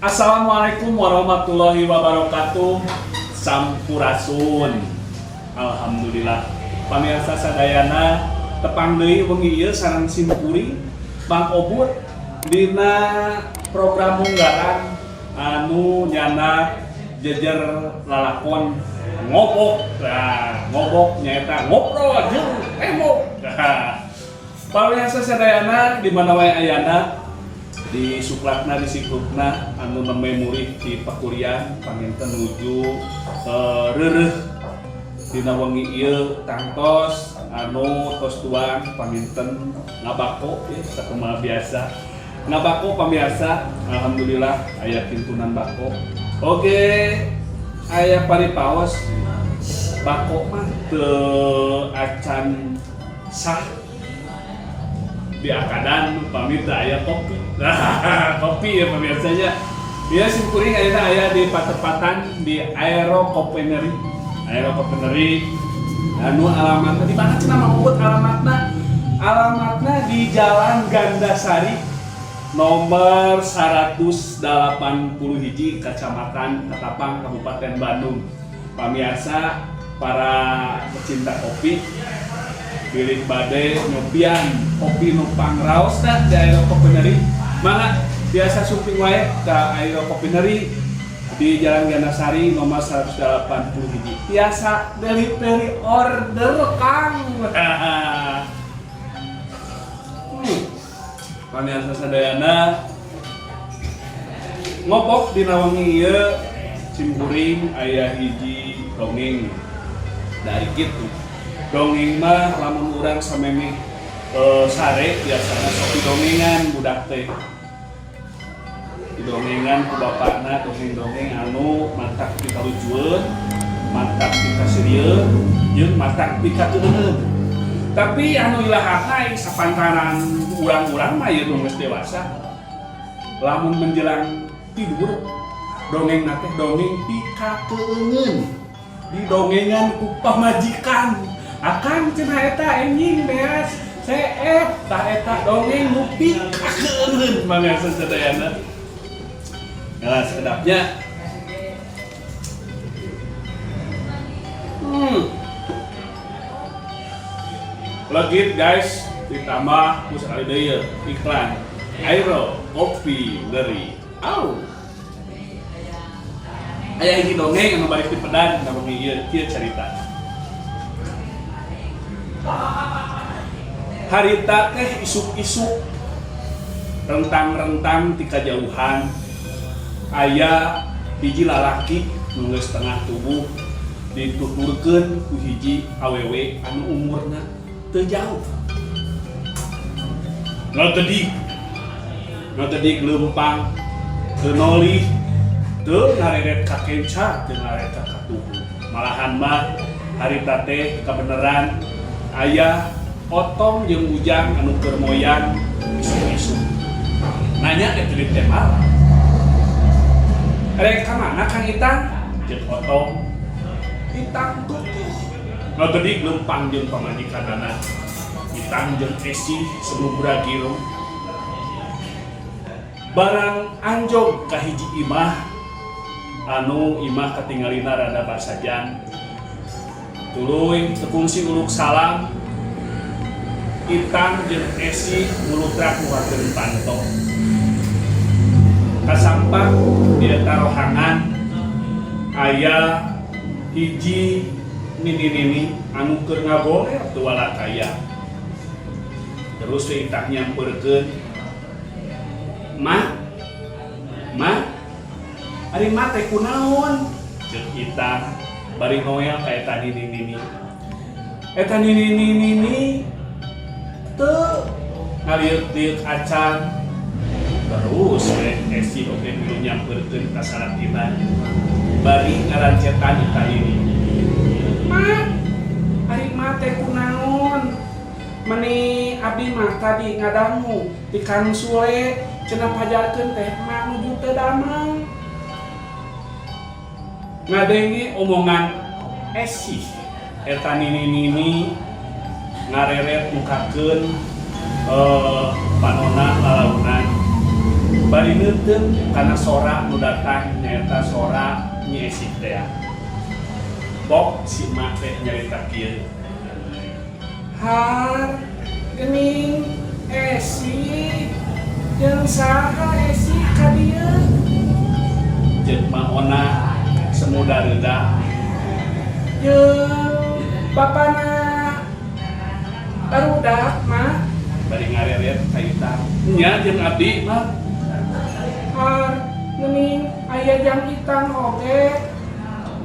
Assalamualaikum warahmatullahi wabarakatuh. Sampurasun. Alhamdulillah. Pamirsa sadayana, tepang deui wengi ieu sareng simkuring, Bang Obut, dina program munggaran anu nyandak jejer lalakon ngobok. Nah, ngobok nyaeta ngobrol jeung tembok. Nah, pamirsa sadayana di mana wae ayana, di suklakna, di siklukna, anu nembe murih di pakulian, panginten nuju reureuh dina wengi ieu, tangtos anu tos tuang panginten ngabako ya, sakumaha biasa ngabako. Pamirsa, alhamdulillah aya kintunan bako, oke, aya paripaos bako mah teu acan sah di akadan pamit aya kopi. Nah, kopi ya pemirsanya ya. Simkuring ayeuna aya di patepatan di Aero Coffeenery. Aero Coffeenery anu alamatna di mana cenah, Mang Ubud, alamatna? Alamatna di Jalan Gandasari nomor 180 hiji, Kecamatan Ketapang, Kabupaten Bandung. Pamirsa, para pecinta kopi, bilih bade nyobian kopi nu pangraosna di Aero Coffeenery, mangga biasa sumping wae ka Aero Coffeenery di Jalan Gandasari nomor 180 hiji. Biasa delivery order, Kang. Pamirsa sadayana, ngobok dina wengi ieu simkuring aya hiji dongeng. Dari gitu dongeng mah, lamun urang samemeh sare biasana sok didongengan budak teh, didongengan ku bapakna dongeng-dongeng anu matak pikalucueun, matak pikaseurieun, jeung matak pikakeuneun. Tapi anu ilahana sapantaran urang-urang mah ieu nu geus dewasa, lamun menjelang tidur dongeng teh dongeng pikakeuneun, didongengan ku pamajikan, "Akang," cenah, "eta enjing beas seep." Tah, eta dongeng nu pikakeuneun, pamirsa sadayana. Nah, sedapnya. Legit, guys, ditambah ku sekali deui iklan Aero Coffeenery. Au. Aya hiji dongeng anu balik di pedan na wengi ieu, kieu carita. Harita teh isuk-isuk rentang-rentang ti kajauhan aya hiji lalaki nu geus setengah tubuh dituturkeun ku hiji awewe anu umurna teu jauh. Ngagedik, ngagedik leumpang, teu nolih, teu ngareret ka kenca, teu ngareret ka katuhu. Malahan mah harita teh kabeneran aya Otong jeung Ujang anu keur moyan isuk-isuk. Nanya teh teu ditembal. "Rek ka mana, Kang Itang?" ceuk Otong. Itang kekeh. Ngagedik leumpang jeung pamajikanana. Itang jeung Esi sebelum girong. Barang anjog ka hiji imah anu imah katingalina rada basajan. Tuluy teu kungsi uluk salam, Itang jeung Esi mulutrak muhakeun panto. Kasampak di eta rohangan aya hiji nini-nini anu keur ngagoler teu walakaya. Terus we Itang nyamperkeun, "Ma, Ma, ari Ma teh kunaon?" ceuk Itang bari noel ka eta nini-nini. Eta nini-nini teu ngalieuk-lieuk acan. Terus we Esi oge milu nyamperkeun ka salakina bari ngarancetan eta ini, "Ma, ari Ma teh kunaon? Meni abdi mah tadi ngadangu ti Kang Sule cenah pajarkeun teh Ma nuju teu damang." Ngadenge omongan Esi, eta nini-nini ngareret mukakeun panona lalaunan. Bari neuteung kana sora nu datang, nyaeta sora Nyi Esi teh. Pok si emak teh nyarita kieu. Har, gening Esi, jeung saha Esi ka dieu? Jeung Ma Ona semu dareuda. Jeung bapana barudak, mah. Bari ngareret ka Itang. Nya, jeung abdi mah. Har, gening aya jang Itang oge.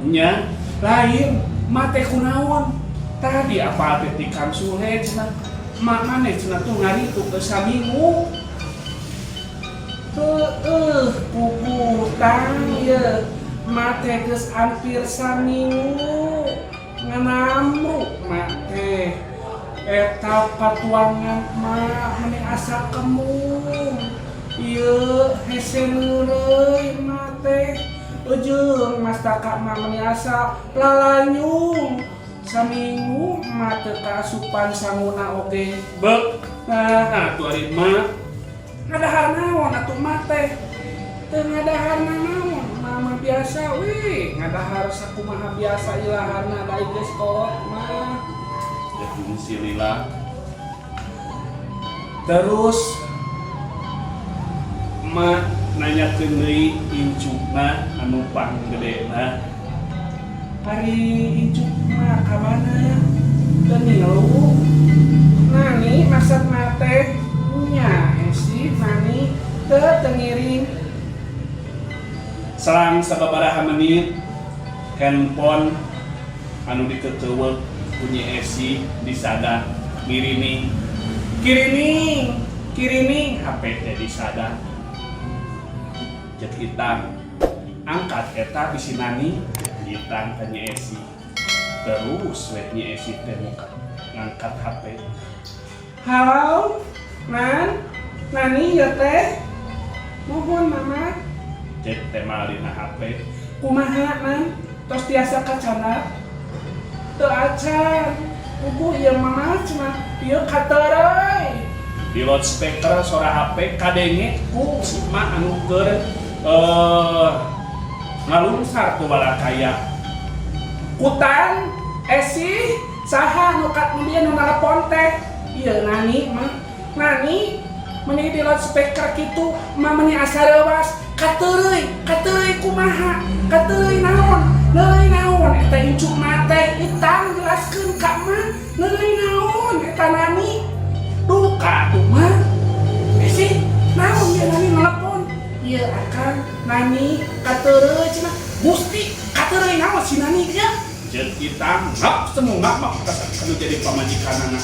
Nya, lain mate kunaon? Tadi apa teh ti Kang Suhe cenah. Mak maneh cenah tuh ngari tuh ke saminggu. Heueuh, puputang ye. Mate geus hampir saminggu nganamruk mak teh. Eta patuangan mak meni asa kembung. Ieu hese neureuy mak teh. Ujung mastaka mak meni asa lalanyung. Saminggu mak teu kaasupan sanguna oge. Bek, nah atuh ari mak ngadahar naon atuh mak teh? Teu ngadahar naon, mama biasa we, ngadahar sakumaha biasa ilaharna da geus kolot mah. Jadi si lila. Terus emak nanyakeun deui incukna anu panggedena. Ari incuk mah ka mana? Teu ngilu. Nani maksud teh? Nya Esi, nani teu teu ngiring. Selang sababaraha menit, handphone anu dikekeuweuk ku Nyi Esi disada ngirining. Kirining, kirining, HP teh disada. Cek Itang, angkat eta bisi Nani. Itang ka Nyi Esi. Terus we Nyi Esi teh muka ngangkat HP. Halo, Nan, Nani ya teh? Mohon, Mama. Cek teh dina HP. Kumaha, Nan? Tos tiasa kacana? Teu acan. Puguh ieu Mama cenah ieu katereuy. Di loudspeaker suara HP kadenge ku si emak anu keur ngalungsar ke walakaya. Kutan, Esi, saha nu kat nu dieu nu nalepon teh? Ieu Nani mah. Nani meni di loudspeaker kitu, mah meni asa reuwas. Katereuy, katereuy kumaha? Katereuy naon? Neureuy naon eta incuk mah teh? Itang, jelaskeun ka mah. Neureuy naon eta Nani? Duka tuh mah. Esi, naon ieu Nani nelepon? Ieu akang Nani katereuy cenah. Gusti, katereuy naon si Nani ieu? Jeung Itang ngap semu ngap mah kanu jadi pamajikanana.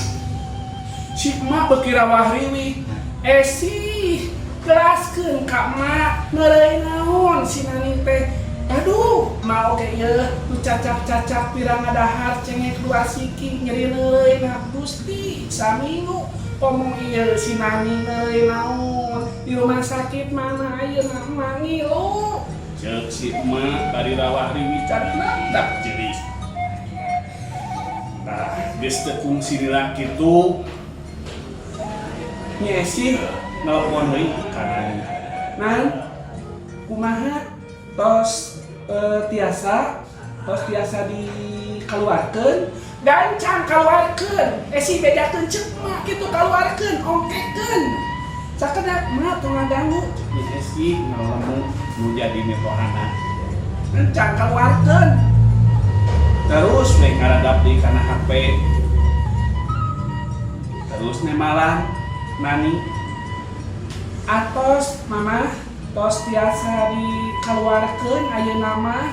Si emak beuki rawah riwih. Esi, jelaskeun ka emak, neureuy naon si Nani teh? Aduh, mau oge ieu nu cacak-cacak pira ngadahar cengek dua siki nyeri neureuy na Gusti saminggu. Ngomong ieu si Nani neureuy naon? Di rumah sakit mana ayeuna emak ngilu? Ceuk si emak bari rawah riwih carinandak jelis. Tah, geus teu kungsi lila kitu. Nyi Esi nelpon deui ka Nani. Nan, kumaha, tos tiasa, tos tiasa dikaluarkeun? Gancang kaluarkeun. Esi, bejakeun ceuk mak kitu, kaluarkeun, ongkekeun. Sakedap mak tong ngaganggu. Ceuk Nyi Esi ngalemu nu jadi mitohana. Gancang kaluarkeun. Terus we ngaradap deui kana HP. Terus nemalan Nani. Atos, Mama, tos tiasa dikeluarkeun ayeuna mah.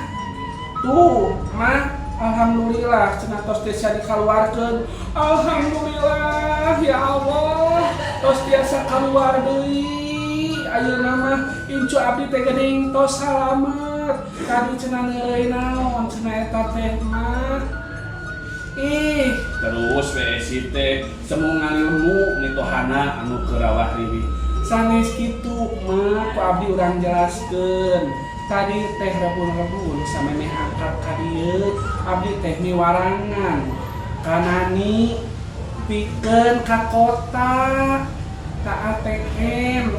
Tuh, Mah, alhamdulillah cenah tos tiasa dikeluarkeun. Alhamdulillah ya Allah, tos tiasa keluar deui. Ayeuna mah incu abdi teh geuning tos salamet. Tadi cenah neureuy naon cenah eta teh, Mah? Ih, terus we si teh semu ngalilmu mitohana anu keur rawah riwih. Sanes kitu, Mah, ku abdi urang jelaskeun. Tadi teh rebun-rebun samemeh angkat ka dieu, abdi teh miwarangan ka Nani pikeun ka kota ka ATM.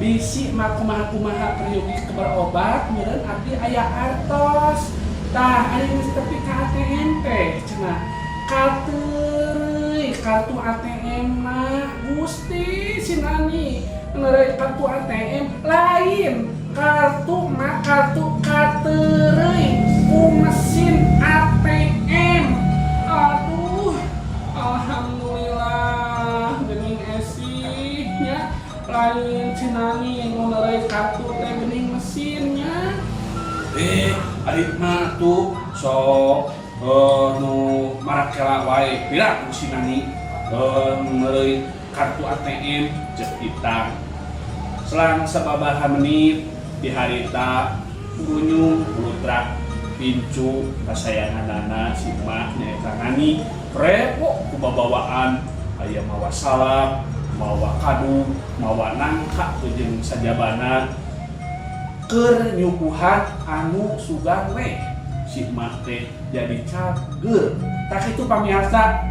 Bisi mah kumaha-kumaha peryogi ke berobat meureun abdi aya artos. Tah, ari geus tepi ka ATM teh cenah. Kateureuy kartu ATM na. Gusti, si Nani neureuy kartu ATM, lain kartu mah, kartu kateureuy ku mesin ATM. Aduh, alhamdulillah geuning esih nya, lain si Nani nu neureuy kartu teh, geuning mesinnya. Eh, ari mah tuh sok nu marakela wae, pira ku si Nani neureuy kartu ATM, cek Itang. Selang sababaraha menit di harita purunyung pulutrak incu kasayanganana si emak nyaeta Nani repo ku babawaan, aya mawa salak, mawa kadu, mawa nangka jeung sajabana keur nyuguhan anu sugan we si emak teh jadi cager. Tah kitu, pamirsa.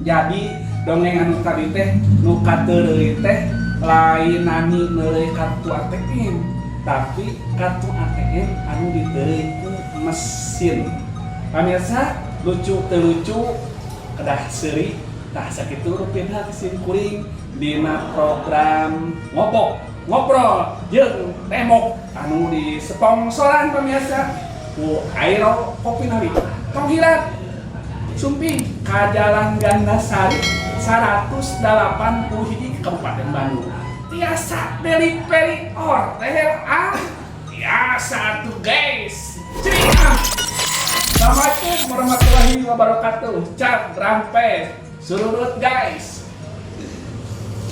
Jadi dongeng anu tadi teh nu kateureuy teh lain Nani neureuy kartu ATM, tapi kartu ATM anu diteureuy ku mesin. Pamirsa, lucu teu lucu, kedah seuri. Tah, sakitu rupina sim kuring dina program Ngobok Ngobrol jeung Tembok anu disponsoran, pamirsa, ku Aero Kopi Nari. Tong hilap sumping ka Jalan Gandasari 180 hiji, Kabupaten Bandung. Tiasa delivery order, ah, tiasa tuh, guys. Ceria. Assalamualaikum warahmatullahi wabarakatuh. Cak rampes sururut, guys.